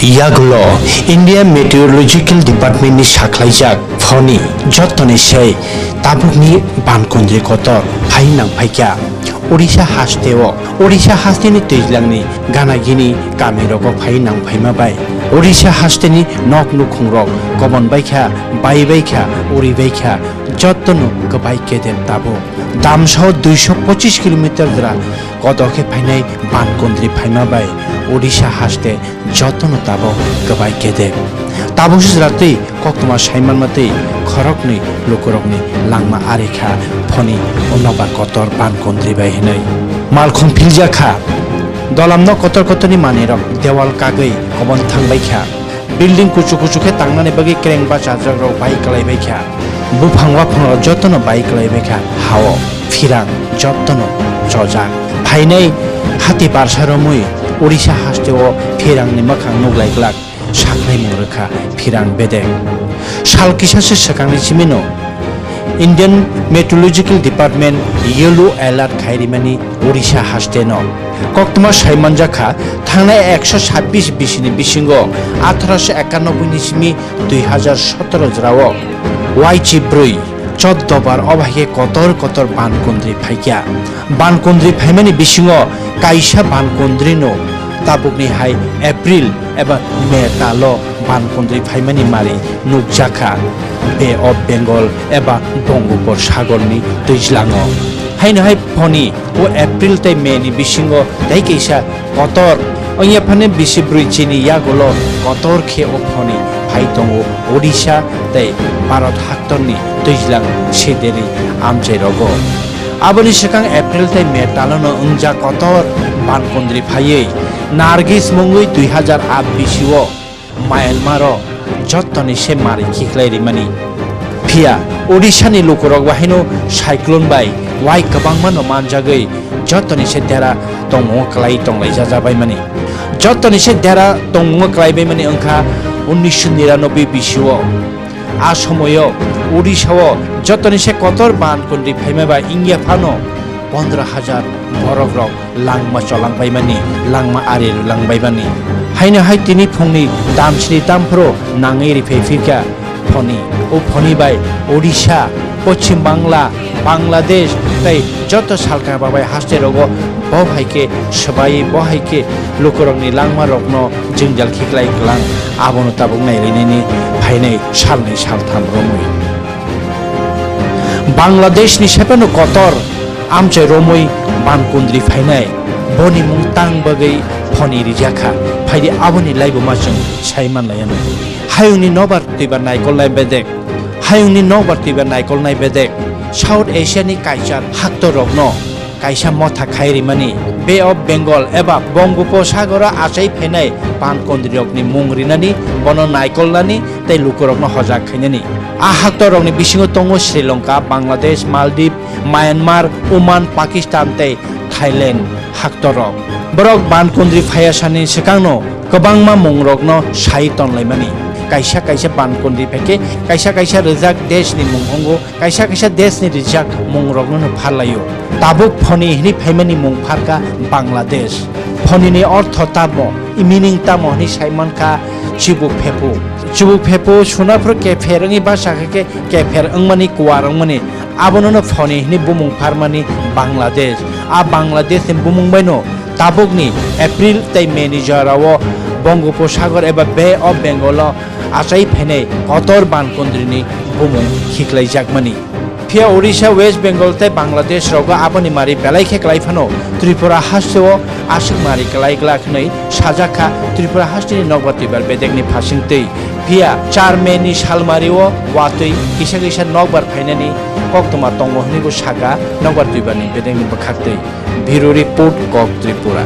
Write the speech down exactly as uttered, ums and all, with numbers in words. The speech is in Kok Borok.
Yagulo India Meteorological Department ni sakhlaijak phoni jottoni sei tabukni bankondri kotor phai nangphaikha. Odisha hasteo, Odisha hasteni twijlangni ganagini kamirogo phai nangphaima bai Odisha hasteni nok nukhungrok kobon baikha, bai baikha, uri baikha, jottono kwbai kedem tabuk. Damsao duiso pochis kilometer jora kotor khe phainai bankondri phaima bai Odisha haste jotono tabuk kwbai kedem. Tabuk se jora twi koktwma saimanma twi khoroknwi lukurokni langma ari kha phoni o nobar kotor bankondri bai hwnwi. Malkhung philjak kha, dolamno kotor kotorni manwirok dewal kagwi kobon thang bai kha. Building kuchuk kuchuk khe tangnani bagwi kreng bachajakrok bai kwlai bai kha. Buphang waphangrok jotono bai kwlai bai kha. Hao phirang jotono chojak. Phainai hati barsa romwi Odisha hasteo phirangni mwkhang nuklai glak, saknaimung rwkha phirang bedek. Sal kisa se swkangni simino Indian Meteorological Department yellow alert khai rimani Odisha hasteno. Koktwma saimanjak kha, thangnai ekso sabbish bisini bisingo athroso ekanobboi ni simi dui hajar sotoro jorao waichi brwi choddo bar o bahai khe kotor kotor bankondri phaikha. Bankondri phaimani bisingo kaisa bankondrino tabukni hai April eba May talo bankondri phaimani mari nukjakha Bay of Bengal eba Bongopor Sagorni twijlango. Haino hai phoni o April tei May ni bisingo tei kaisa kotor wngya phano bisi brwi chini yagulo kotor khe o phoni phai tongo Odisha tei Bharat haktorni twijlang sederi amchairogo. Aboni swkang April tei May talono wngjak kotor bankondri phaiwi Nargis mungwi dui hajar aat bisio Myanmaro jottoni se mari khiklai rimani. Phiya Odisha ni lukurok bahaino cyclone bai wai kwbangma no manjagwi jottoni se dera tongmungo kwlai tonglai jajabaimani. Jottoni se dera tongmungo kwlaibaimani wngkha unnisho niranobboi bisio. A somoio Odisha o jottoni se kotor bankondri phaima bai wngya phano pondro hajar borok rok langma cholangbaimani, langma ari rwlangbaimani. Haino hai tini phungni damsini tamphro nangwi riphai phirkha phoni. O phoni bai Odisha, Poschim Bangla, Bangladesh tei joto salka babai haste rogo bo hai khe swbai, bo hai khe lukurokni langma rokno jwngjal khiklai kwlang. Abono tabuk nailainani phainai salnwi saltham romwi. Bangladeshni sephano kotor amchai romwi bankundri phainai, boni mung tang bagwi phoni rijak kha. Phaidi aboni laibuma chwng sai manlaianw. Hayungni nokbar twibar naikolnai bedek, hayungni nokbar twibar naikolnai bedek, South Asiani kaichar haktorokno kaisa motha khai rimani, Bay of Bengal eba Bongoposagoro achai phainai bankundrirokni mung rinani, bono naikolnani tei lukurokno hojak khainani. A haktorokni bisingo tongo Sri Lanka, Bangladesh, Maldives, Myanmar, Oman, Pakistan tei Thailand haktorok. Borok bankundri phaiya sani swkangno kwbangma mungrokno sai tonlaimani. Kaisa kaisa bankundri phaikhe kaisa kaisa rijak deshni mung wngo, kaisa kaisa deshni rijak mungrokno pharlaio. Tabuk phoni hwnwi phaimani mung pharkha Bangladesh. Phonini ortho tamo, meaning tamo hwnwi sai mankha chibuk phepu. Chibuk phepu sunaphuru kepher wngwi basa khe khe kepher wngmani, kuar wngmani, abonono phoni hwnwi bumung pharmani Bangladesh. A Bangladeshni bumung baino tabukni April tei Mayni jorao Bongoposagor eba Bay of Bengalo achai phainai kotor bankundrini bumung khiklaijakmani. Phiya Odisha, West Bengal tei Bangladesh rogo aboni mari belai khe klai phano Tripura hasteo aswk mari klai glak hwnwi sajak kha Tripura hasteni nokbar twibar bedekni phasingtwi. Phiya char Mayni salmario watwi kisa kisa nokbar phainani koktwma tongo hwnwibo sakha nokbar twibarni bedekni bwkhaktwi. Bureau Report, Kok Tripura.